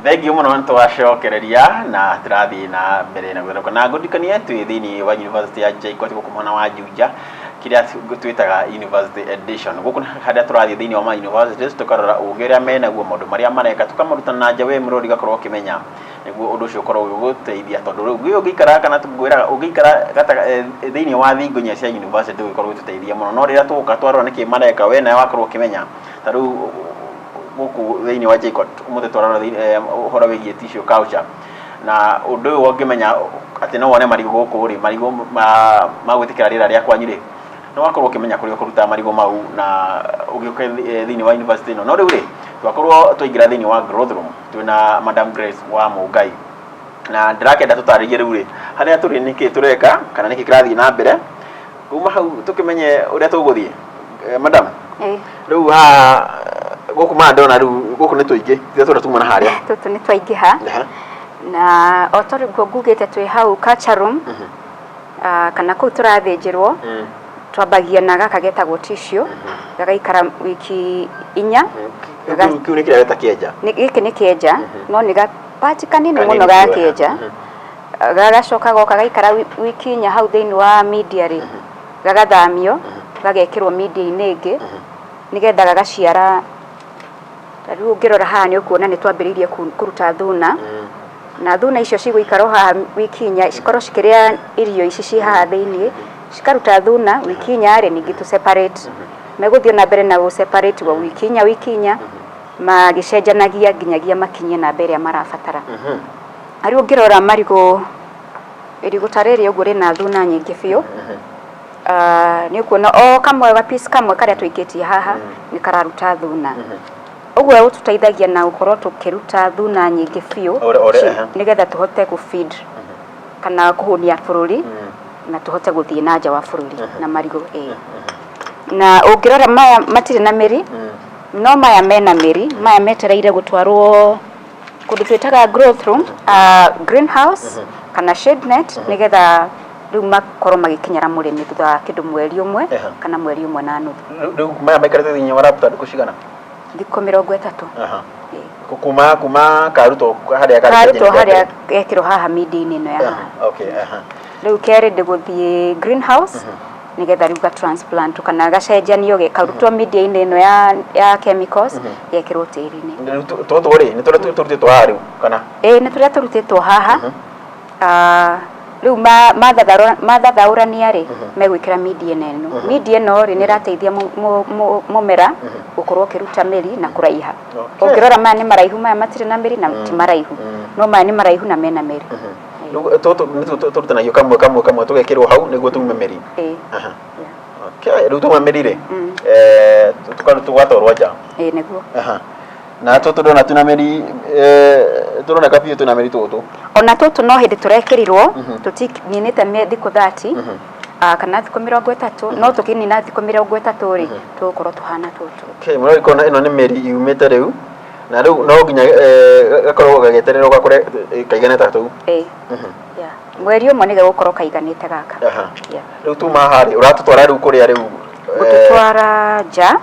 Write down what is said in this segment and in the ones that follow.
Thengiũ mũno nĩ twacokereria na tũrathiĩ na mbere na gũtherũka na ngũririkanie twĩ thĩinĩ wa University ya JKUAT gũkũ mwena wa Juja, kĩrĩa twĩtaga University Edition. Gũkũ nĩ harĩa tũrathiĩ thĩinĩ wa ma universities, tũkarora ũgĩ ũrĩa menaguo, maũndũ marĩa mareka, tũkamaruta na nja we mũrori ũgakorwo ũkĩmenya nĩguo ũndũ ũcio ũkorwo ũgĩgũteithia, tondũ rĩu ũngĩ ũngĩikara kana ngwĩraga ũngĩikara thĩinĩ wa thingo inya cia university ũgĩkorwo ũgĩtũteithia mũno. No rĩrĩa tũgũka twarora nĩkĩ mareka, we nawe wakorwo ũkĩmenya. Ta rĩu gũkũ thĩinĩ wa JKUAT ũmũthĩ twarora ũhoro wĩgiĩ tissue culture, na ũndũ ũyũ ũngĩmenya atĩ no wone marigũ gũkũ rĩ, marigũ ma gwĩtĩkĩra rĩera rĩa kwanyu rĩ, nĩ wakorwo ũkĩmenya kũrĩa ũkũruta marigũ mau na ũgĩũke thĩinĩ wa university ĩno. No rĩu rĩ, twakorwo twaingĩra thĩinĩ wa growth room twĩna Madam Grace wa Mũngai, na ndĩrakenda tũtarĩrie rĩu rĩ, harĩa tũrĩ nĩkĩ tũreka kana nĩkĩ kĩrathiĩ na mbere, kuma hau tũkĩmenye ũrĩa tũgũthiĩ. Madam, rĩu haha gũkũ maya ndona rĩu gũkũ nĩ tũingĩ tiga tũrĩa tuma na harĩa. Tũtũ nĩ twaingĩha. Na o ta ũguo ngugĩte, twĩ hau culture room, kana kũu tũrathĩnjĩrwo. Twambagia na gaka getagwo tissue, gagaikara wiki 4. Kĩu nĩ kĩrĩa gĩta kĩenja? Gĩkĩ nĩ kĩenja, no nĩ gapati kanini mũno ga kĩenja. Gagacoka goka gaikara wiki 4 hau thĩinĩ wa media rĩ, gagathamio gagekĩrwo media-inĩ ĩngĩ nĩgetha gagaciara. Ta rĩu ũngĩrora haha nĩ ũkuona nĩ twambĩrĩirie kũruta thuna, na thuna icio cigũikara o haha wiki 4, cikorwo cikĩrĩa irio ici ci haha thĩiniĩ, cikaruta thuna wiki 4 rĩ, ningĩ tũ separate. Megũthiĩ na mbere na gũ separate wiki 4 wiki 4, magĩcenjanagia nginyagia makinyie namba ĩrĩa marabatara. Na rĩu ũngĩrora marigũ, irigũ ta rĩrĩ ũguo rĩna thuna nyingĩ biũ. Nĩ ũkuona o kamwe ga piece kamwe karĩa tũikĩtie haha nĩ kararuta thuna. Ũguo ũtũteithagia na gũkorwo tũkĩruta thuna nyingĩ biũ nĩgetha tũhote gũ feed kana kũhũnia bũrũri na tũhote gũthiĩ na nja wa bũrũri na marigũ. Ĩĩ, na ũngĩrora maya matirĩ na mĩri, no maya mena mĩri. Maya metereire gũtwarwo kũndũ twĩtaga growth room, greenhouse kana shade net, nĩgetha rĩu makorwo magĩkinyĩra mũrĩmi thutha wa kĩndũ mweri 1 kana mweri 1.5. Rĩu maya maikarĩte thĩinĩ wa lab ta thikũ cigana? Thikũ 30. Ĩĩ. Kuma karutwo harĩa karĩ? Karutwo harĩa gekĩrwo haha media-inĩ ĩno ya haha. Okay, aha. Rĩu kerĩ gũthiĩ greenhouse nĩgetha rĩu ga transplant kana gacenjanio, karutwo media-inĩ ĩno ya chemicals, gekĩrwo tĩri-inĩ. Rĩu tũtũ rĩ, nĩ tũrĩa tũrutĩtwo haha rĩu kana? Ĩĩ, nĩ tũrĩa tũrutĩtwo haha. Rĩu mathathaũrania rĩ, megwĩkĩra media ĩno. Media ĩno rĩ, nĩ ĩrateithia mũmera gũkorwo ũkĩruta mĩri na kũraiha. Ũngĩrora maya nĩ maraihu, maya matirĩ na mĩri na ti maraihu, no maya nĩ maraihu na mena mĩri. Rĩu tũtũ nĩ tũrutanagio kamwe kamwe kamwe, tũgekĩrwo hau nĩguo tume mĩri? Ĩĩ. Aha. Okay, rĩu tuma mĩri rĩ, tũgatwarwo nja? Ĩĩ, nĩguo. Aha. Na tũtũ ndona twĩna mĩri, tũroneka biũ twĩna mĩri tũtũ. Ona tũtũ no hĩndĩ tũrekĩrirwo, tũtininĩte thikũ 30 kana thikũ 30, no tũkĩnina thikũ 30 rĩ, tũgũkorwo tũhana tũtũ. Okay, mũrori kona ĩno nĩ mĩri yumĩte rĩu, na rĩu no nginya gakorwo gagĩetererwo gakũre kaigane ta tũu? Ĩĩ. Yeah. Mweri 1 nĩ gegũkorwo kaiganĩte gaka. Rĩu tuma haha rĩ, ũratũtwara rĩu kũrĩa rĩu? Gũtũtwara nja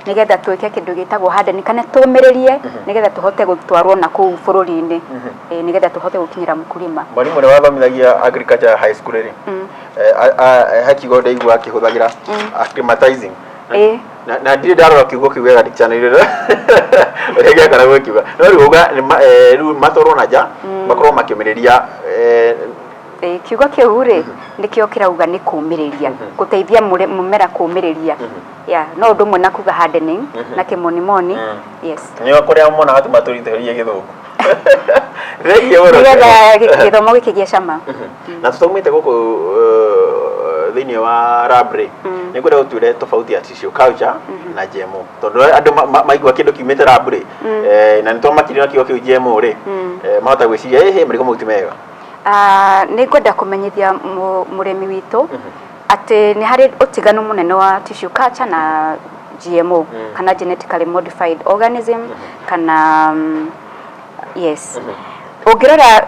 nĩgetha twĩke kĩndũ gĩtagwo hardening kana tũmĩrĩrie nĩgetha tũhote gũtwarwo na kũu bũrũri-inĩ. Ĩĩ, nĩgetha tũhote gũkinyĩra mũkulima. Mwalimu ũrĩa wathomithagia agriculture high school rĩ, he kiugo ndaigua akĩhũthagĩra, acclimatizing. Na ndirĩ ndarora kiugo kĩu wega dictionary ũrĩa gĩakoragwo gĩkiuga, no rĩu uga rĩu matwarwo na nja makorwo makĩũmĩrĩria. Ĩĩ, kiugo kĩu rĩ, nĩkĩo kĩrauga nĩ kũmĩrĩria, gũteithia mũmera kũmĩrĩria. Yeah, no ũndũ ũmwe na kuga hardening na kĩmonimoni. Yes. Nĩo kũrĩa monaga tũmatũritũhĩrie gĩthũngũ. Thengiũ mũno. Nĩgetha gĩthomo gĩkĩgĩe cama. Na tũtaumĩte gũkũ thĩinĩ wa lab rĩ, nĩ ngwenda ũtwĩre tofauti ya tissue culture na GMO, tondũ andũ maigua kĩndũ kiumĩte lab rĩ, na nĩ twamakire na kiugo kĩu GMO rĩ, mahota gwĩciria ĩhĩ marigũ mau ti mega. Nĩ ngwenda kũmenyithia mũrĩmi witũ atĩ nĩ harĩ ũtiganu mũnene wa tissue culture na GMO kana genetically modified organism kana yes. Ũngĩrora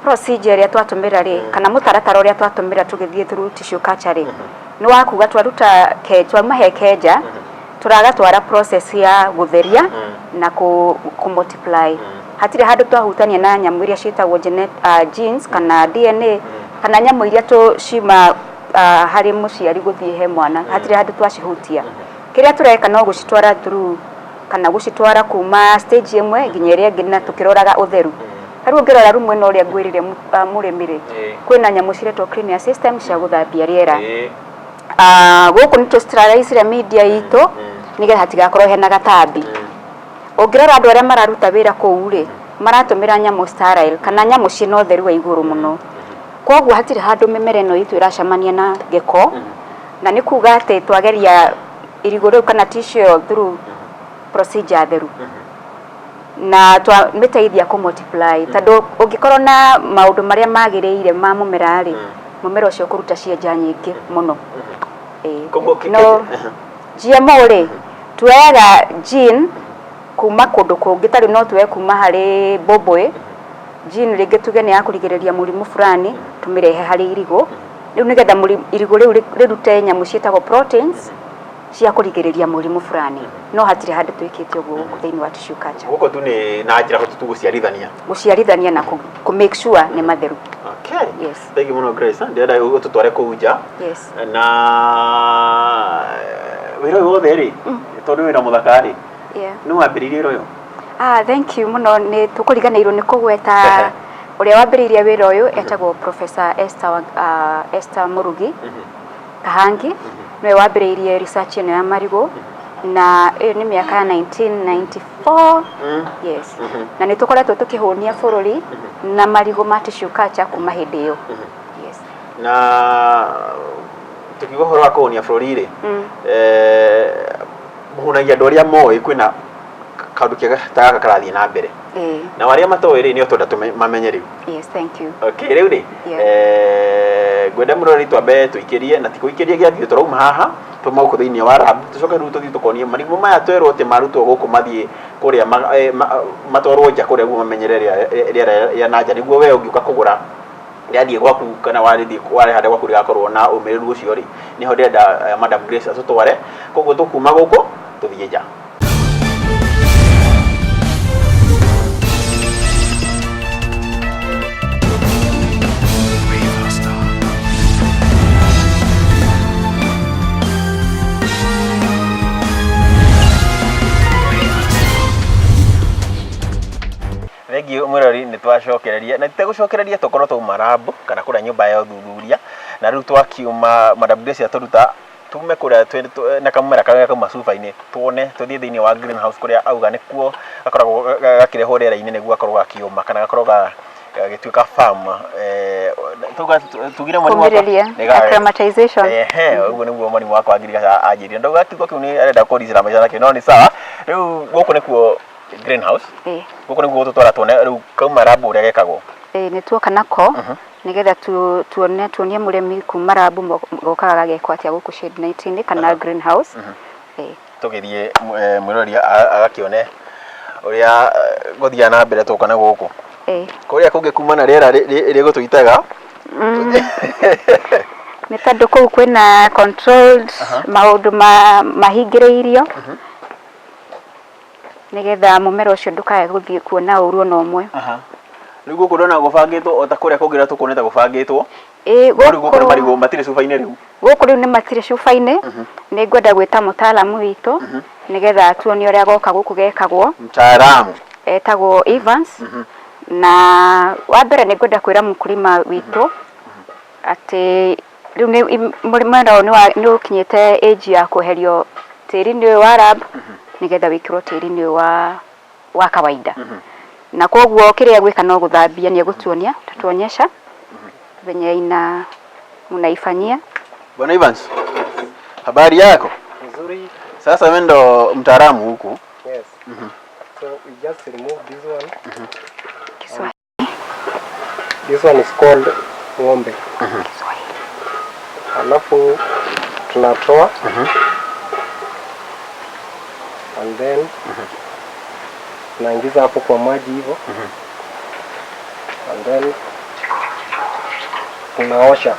procedure ĩrĩa twatũmĩra rĩ, kana mũtaratara ũrĩa twatũmĩra tũgĩthiĩ through tissue culture rĩ, nĩ wa kuga twaruta ke twauma he kenja, tũragatwara process ya gũtheria na kũ multiply. Hatirĩ handũ twahutania na nyamũ iria ciĩtagwo genes kana DNA kana nyamũ iria ciuma harĩ mũciari gũthiĩ he mwana. Hatirĩ handũ twacihutia. Kĩrĩa tũreka no gũcitwara through kana gũcitwara kuma stage ĩmwe nginya ĩrĩa ĩngĩ na tũkĩroraga ũtheru. Ta rĩu ũngĩrora rumu ĩno ũrĩa ngwĩrire mũrĩmi rĩ, kwĩna nyamũ ciretwo clean air system cia gũthambia rĩera. Gũkũ nĩ tũ sterilize media itũ nĩgetha hatigakorwo hena gatambi. Ũngĩrora andũ arĩa mararuta wĩra kũu rĩ, maratũmĩra nyamũ sterile kana nyamũ ciĩna ũtheru wa igũrũ mũno. Koguo hatirĩ handũ mĩmera ĩno itũ ĩracemania na gĩko, na nĩ kuga atĩ twageria irigũ rĩu kana tissue ĩyo through procedure theru na twamĩteithia kũ multiply, tondũ ũngĩkorwo na maũndũ marĩa magĩrĩire ma mũmera rĩ, mũmera ũcio ũkũruta cienja nyingĩ mũno. Koguo No GMO rĩ, tuoyaga gene kuma kũndũ kũngĩ, ta rĩu no tuoye kuma harĩ mbũmbũĩ gene rĩngĩ tuge nĩ ya kũrigĩrĩria mũrimũ fulani, tũmĩrehe harĩ irigũ rĩu nĩgetha irigũ rĩu rĩrute nyamũ ciĩtagwo proteins cia kũrigĩrĩria mũrimũ fulani. No hatirĩ handũ twĩkĩte ũguo gũkũ thĩinĩ wa tissue culture. Gũkũ tu nĩ na njĩra hũthũ tu gũciarithania. Gũciarithania na kũ make sure nĩ matheru. Okay. Yes. Thank you mũno Grace. Ndĩrenda ũtũtware kũu nja. Yes. Na wĩra ũyũ wothe rĩ, tondũ wĩra mũthaka rĩ, nĩ wambĩrĩirie wĩra ũyũ? Thank you mũno. Nĩ tũkũriganĩirwo nĩ kũgweta ũrĩa wambĩrĩirie wĩra ũyũ etagwo Professor Esther Mũrugi Kahangi. Nĩwe wambĩrĩirie research ĩno ya marigũ, na ĩyo nĩ mĩaka ya 1994. Yes. Na nĩ tũkoretwo tũkĩhũnia bũrũri na marigũ ma tissue culture kuma hĩndĩ ĩyo. Yes. Na tukiuga ũhoro wa kũhũnia bũrũri rĩ, mũhũnagia andũ arĩa moĩ kwĩna kaũndũ kega ta gaka karathiĩ na mbere, nao arĩa matoĩ rĩ, nĩo twenda mamenye rĩu. Yes, thank you. Okay, rĩu rĩ, ngwenda mũrori twambe tũikĩrie, na ti kũikĩria gĩa biũ, tũrauma haha tuma gũkũ thĩinĩ wa lab, tũcoke rĩu tũthiĩ tũkonie marigũ maya twerwo atĩ marutwo gũkũ mathiĩ kũrĩa matwarwo nja kũrĩa guo mamenyere rĩera rĩa na nja, nĩguo we ũngĩũka kũgũra rĩathiĩ gwaku kana warĩthiĩ warĩhanda gwaku rĩgakorwo na ũmĩrĩru ũcio rĩ, nĩho ndĩrenda Madam Grace atũtware. Koguo tũkuma gũkũ tũthiĩ nja. Thengiũ mwĩrori, nĩ twacokereria na titegũcokereria, tũkorwo twauma lab kana kũrĩa nyũmba ya ũthuthuria, na rĩu twakiuma Madam Grace atũruta tume kũrĩa na kamũmera karĩa kauma cuba-inĩ, tuone tũthiĩ thĩinĩ wa greenhouse kũrĩa auga nĩkuo gakoragwo gakĩrehwo rĩera-inĩ nĩguo gakorwo gakĩũma kana gakorwo gagĩtuĩka farm. Tuga tugire mwarimu wakwa Kũmĩrĩria, acclimatization. Ehe, ũguo nĩguo mwarimu wakwa wa ngirigaca anjĩrire. Ndauga kiugo kĩu nĩ arenda kũndicĩra maica nakĩo, no nĩ sawa. Rĩu gũkũ nĩkuo greenhouse. Gũkũ nĩguo gũtũtwara tuone rĩu kauma lab ũrĩa gekagwo. Ĩĩ, nĩ tuoka nako nĩgetha tuone tuonie mũrĩmi kuma lab gokaga gagekwo atĩa gũkũ shade net-inĩ kana greenhouse. Ĩĩ. Tũgĩthiĩ mwĩrori agakĩone ũrĩa gũthiaga na mbere twoka na gũkũ. Kũrĩa kũngĩ kuma na rĩera rĩgũtũitaga. Nĩ tondũ kũu kwĩna controlled maũndũ mahingĩrĩirio nĩgetha mũmera ũcio ndũkae gũthiĩ kuona ũru ona ũmwe. Rĩu gũkũ ndona gũbangĩtwo o ta kũrĩa kũngĩ ũrĩa tũkuonete gũbangĩtwo. Ĩĩ. No rĩu gũkũ nĩ marigũ matirĩ cuba-inĩ rĩu. Gũkũ rĩu nĩ matirĩ cuba-inĩ, nĩ ngwenda gwĩta mũtaaramu witũ nĩgetha atuonie ũrĩa goka gũkũ gekagwo. Mtaalamu. Etagwo Evans. Na wa mbere nĩ ngwenda kwĩra mũkulima witũ atĩ rĩu nĩ mũmera ũyũ nĩ ũkinyĩte age ya kweherio tĩri-inĩ ũyũ wa lab nĩgetha wĩkĩrwo tĩri-inĩ ũyũ wa kawaida. Na koguo kĩrĩa egwĩka no gũthambia nĩ egũtuonia, atatuonyesha venye ina mnaifanyia. Bwana Evans, habari yako? Nzuri. Sasa wewe ndo mtaalamu huku. Yes. So we just remove this one. Kiswahili. This one is called ng'ombe. Kiswahili. Alafu tunatoa. And then tunaingiza hapo kwa maji hivyo. And then tunaosha.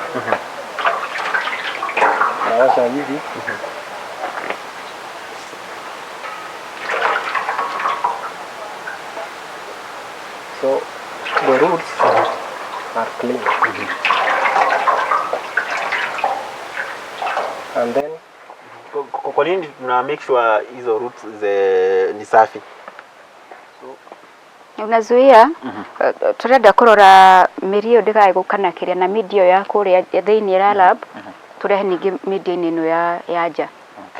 Tunaosha hivi. So the roots are clean. And then Kwa nini tuna make sure hizo roots ze ni safi? Unazuia turenda kurora mĩri ĩyo ndĩkae gũka na kĩrĩa na media ĩyo ya kũrĩa thĩinĩ ya lab tũrehe ningĩ media-inĩ ĩno ya nja.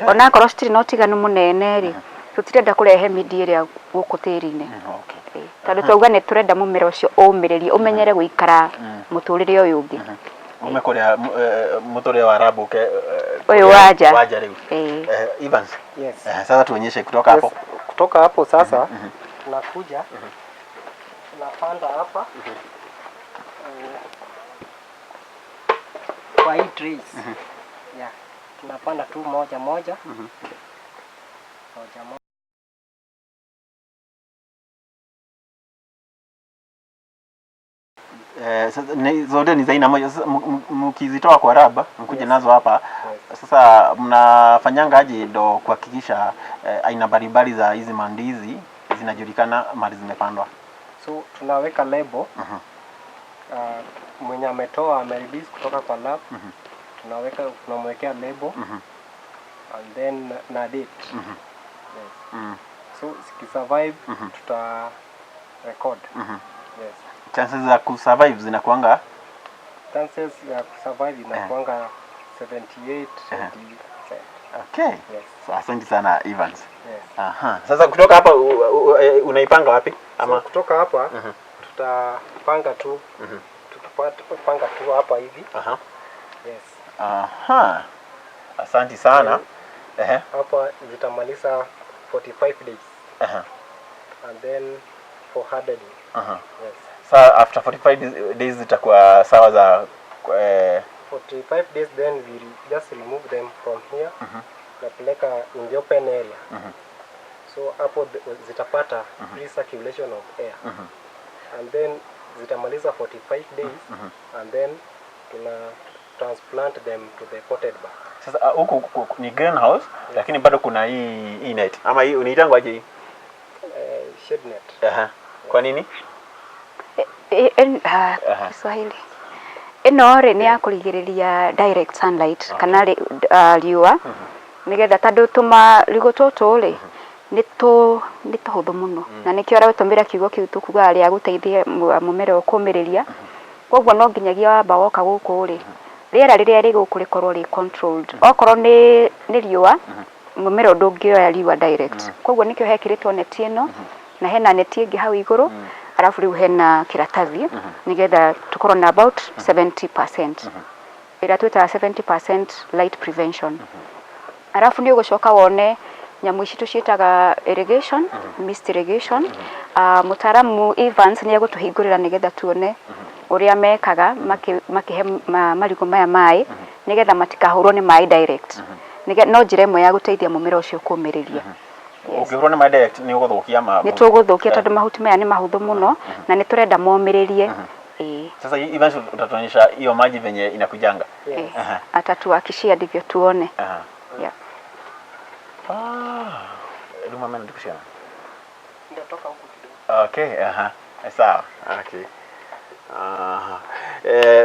Onakorwo citirĩ na ũtiganu mũnene rĩ, tũtirenda kũrehe media ĩrĩa gũkũ tĩri-inĩ. Tondũ twauga nĩ tũrenda mũmera ũcio ũmĩrĩrie, ũmenyere gũikara mũtũrĩre ũyũ ũngĩ. Ume kũrĩa mũtũrĩre wa lab uke Ũyũ wa nja. Wa nja rĩu. Ĩĩ. Evans. Yes. Sasa tuonyeshe kutoka hapo. Yes. Kutoka hapo sasa tunakuja tunapanda hapa kwa hii trees. Yeah. Tunapanda tu moja moja. Moja moja. Sasa zote ni za aina moja. Sasa mkizitoa kwa lab mkuje nazo hapa. Sasa mnafanyanga aje ndo kuhakikisha aina mbalimbali za hizi mandizi zinajulikana mahali zimepandwa? So tunaweka label. Mwenye ametoa amerelease kutoka kwa lab, tunamwekea label and then na date. Yes. So zikisurvive tuta record. Yes. Chances za kusurvive zinakuanga? Chances ya kusurvive inakuanga 78 20%. Okay. Yes. So, asante sana, Evans. Yes. Aha. Sasa kutoka hapa unaipanga wapi? Ama so, kutoka hapa tutapanga tu, tutapanga tu hapa hivi. Yes. Aha. Asante sana. Hapa zitamaliza 45 days. And then for hardening. Yes. Sa after 45 days zitakuwa sawa za 45 days, then we just remove them from here, napeleka in the open area. So hapo zitapata free circulation of air and then zitamaliza 45 days and then tuna transplant them to the potted bag. Sasa huku ni greenhouse, lakini bado kuna hii net ama hii unaitangwa aje hii? Shade net. Aha. Kwa nini? Kiswahili ĩno rĩ nĩ ya kũrigĩrĩria direct sunlight kana riũa, nĩgetha tondũ tũmarigũ tũtũ rĩ nĩ tũhũthũ mũno na nĩkĩo aratũmĩra kiugo kĩu tũkugaga rĩa gũteithia mũmera ũyũ kũmĩrĩria. Koguo no nginyagia wamba woka gũkũ rĩ, rĩera rĩrĩa rĩ gũkũ rĩkorwo rĩ controlled. Okorwo nĩ riũa, mũmera ũyũ ndũngĩoya riũa direct. Koguo nĩkĩo hekĩrĩtwo neti ĩno na hena neti ĩngĩ hau igũrũ, arabu rĩu hena kĩratathi nĩgetha tũkorwo na about 70% ĩrĩa twĩtaga 70% light prevention. Arabu nĩ ũgũcoka wone nyamũ ici tũciĩtaga irrigation, mist irrigation. Mũtaaramu Evans nĩ egũtũhingũrĩra nĩgetha tuone ũrĩa mekaga makĩhe marigũ maya maĩ nĩgetha matikahũrwo nĩ maĩ direct. No njĩra ĩmwe ya gũteithia mũmera ũcio kũmĩrĩria. Ũngĩhũrwo nĩ maĩ direct nĩ ũgũthũkia ma Nĩ tũgũthũkia tondũ mahuti maya nĩ mahũthũ mũno na nĩ tũrenda momĩrĩrie. Ĩĩ. Sasa Evans utatuonyesha hiyo maji venye inakujanga. Yes. Atatuhakishia ndivyo tuone. Yeah. Ah, rĩu mama ndikuciana. Ndatoka huku kidogo. Okay, aha. Sawa. Okay. Aha.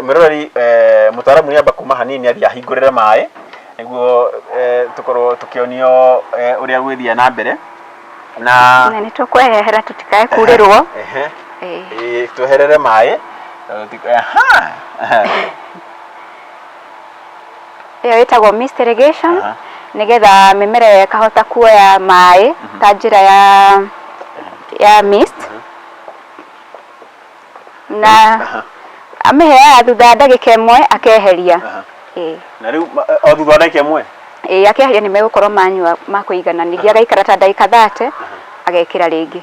Mwĩroreri, mũtaaramu nĩ amba kuma hanini athiĩ ahingũrĩre maĩ nĩguo tũkorwo tũkĩonio ũrĩa gwĩthiĩ na mbere na Na nĩ tũkwehera tũtikae kurĩrwo. Ĩĩ. Ĩĩ, tweherere maĩ. Aha. Ĩyo ĩtagwo mist irrigation nĩgetha mĩmera ĩyo ĩkahota kuoya maĩ ta njĩra ya mist na amĩheaga thutha wa ndagĩka 1 akeheria. Ĩĩ. Na rĩu o thutha wa ndagĩka 1? Ĩĩ, akeheria nĩ megũkorwo manyua makũigana, ningĩ agaikara ta ndagĩka 30 agekĩra rĩngĩ.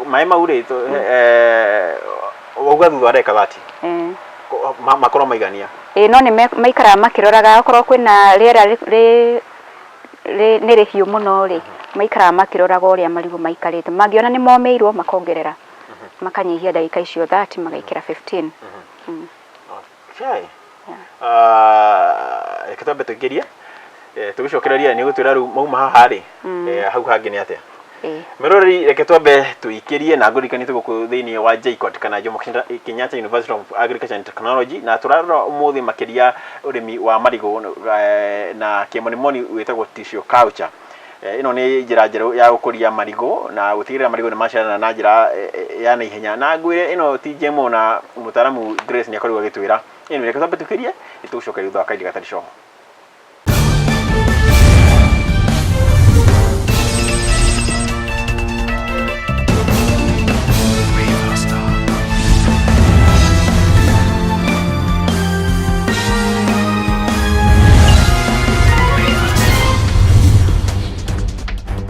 Maĩ mau rĩ, wauga thutha wa ndagĩka 30? Ĩĩ. Makorwo maigania. Ĩĩ, no nĩ maikaraga makĩroraga okorwo kwĩna rĩera nĩ rĩhiũ mũno rĩ, maikaraga makĩroraga ũrĩa marigũ maikarĩte. Mangĩona nĩ momĩirwo makongerera, makanyihia ndagĩka icio 30 magekĩra 15. Okay. Reke twambe tũingĩrie. Tũgĩcokereria nĩ gũtwĩra rĩu mauma haha rĩ, hau hangĩ nĩ atĩa? Ĩĩ. Mĩroreri, reke twambe tũikĩrie na ngũririkanie twĩ gũkũ thĩinĩ wa JKUAT kana Jomo Kenyatta University of Agriculture and Technology, na tũrarora ũmũthĩ makĩria ũrĩmi wa marigũ na kĩmonimoni wĩtagwo tissue culture. Ĩno nĩ njĩra njerũ ya gũkũria marigũ na gũtigĩrĩra marigũ nĩ maciarana na njĩra ya naihenya, na ngwĩre ĩno ti GMO, na mũtaaramu Grace nĩ akorirwo agĩtwĩra. Anyway, reke twambe tũikĩrie, nĩ tũgũcokeria thutha wa kahinda gatarĩ coho.